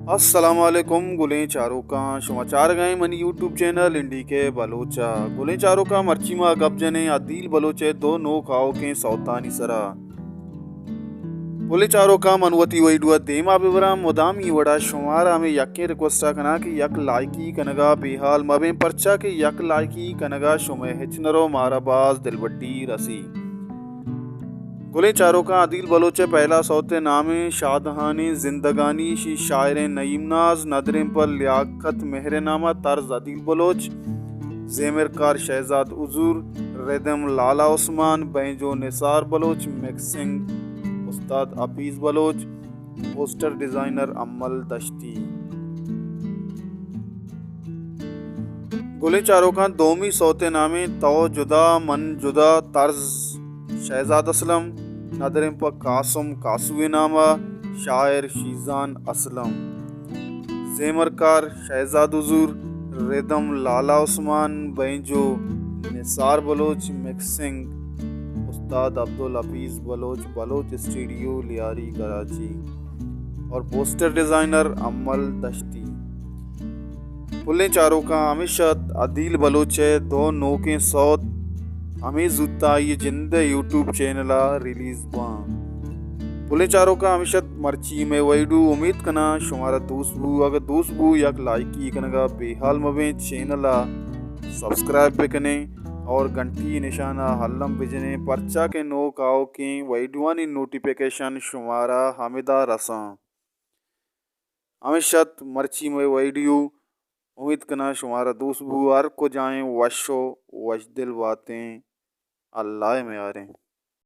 السلام علیکم گلیں چاروکاں، شما چارگ ءَ ایں منی یوٹیوب چینل این ڈی کے بلوچ ءَ۔ گلیں چاروکاں، مرچی ما گپ جنیں عدیل بلوچ ءِ دو نوک آؤکیں سوتانی سرا۔ گلیں چاروکاں، من وتی ویڈیو ءَ دیما ببراں، مدامی وڑا شمارا ہمے یکیں ریکویسٹ ءَ کناں کہ یک لائکی کنگا بے حال مبیں، پرچا کہ یک لائکی کنگا شمئے ہچ نہ رو، مارا باز دلبڈی رسی۔ گلیں چاروکاں، عدیل بلوچ ءِ پہلا سوت ءِ نام ایں شادہانیں زندگانی، شی شاعریں نعیم ناز، ندریں پہ لیاقت مہر نامہ، طرز عدیل بلوچ، زیمرکار شہزاد حضور، ردم لالا عثمان، بینجو نثار بلوچ، مکسنگ استاد حفیظ بلوچ، پوسٹر ڈیزائنر امل دشتی۔ گلیں چاروکاں، دومی سوت ءِ نام ایں تو جدا من جدا، طرز شہزاد اسلم، ندریں پہ قاسم قاسو ءِ نام ءَ، شاعر شیزان اسلم۔ زیمرکار شہزاد حضور، ردم لالا عثمان، بینجو نثار بلوچ، مکسنگ استاد عبدالحفیظ بلوچ، بلوچ اسٹوڈیو لیاری کراچی، اور پوسٹر ڈیزائنر امل دشتی۔ گلیں چاروکاں، ہمیش ات عدیل بلوچ ءِ دو نوکیں سوت، ہمے زوت ءَ آئی ءِ جند ءِ یوٹیوب چینل ءَ ریلیز باں۔ گلیں چاروکاں، ہمیش ات مرچی مئے ویڈیو، امید کناں شمارا دوست بو، اگہ دوست بو یک لائکی کنگا بے حال مبیں، چینل ءَ سبسکرائب بکنیں اور گھنٹی نشان ءَ الم بجنیں، پرچا کہ نوک آؤکیں ویڈیوانی نوٹیفیکیشن شمارا ہمدا رساں۔ ہمیش ات مرچی مئے ویڈیو، امید کناں شمارا دوست بو، ہر کجائیں وش و وشدل باتیں، اللہ ءِ میاریں۔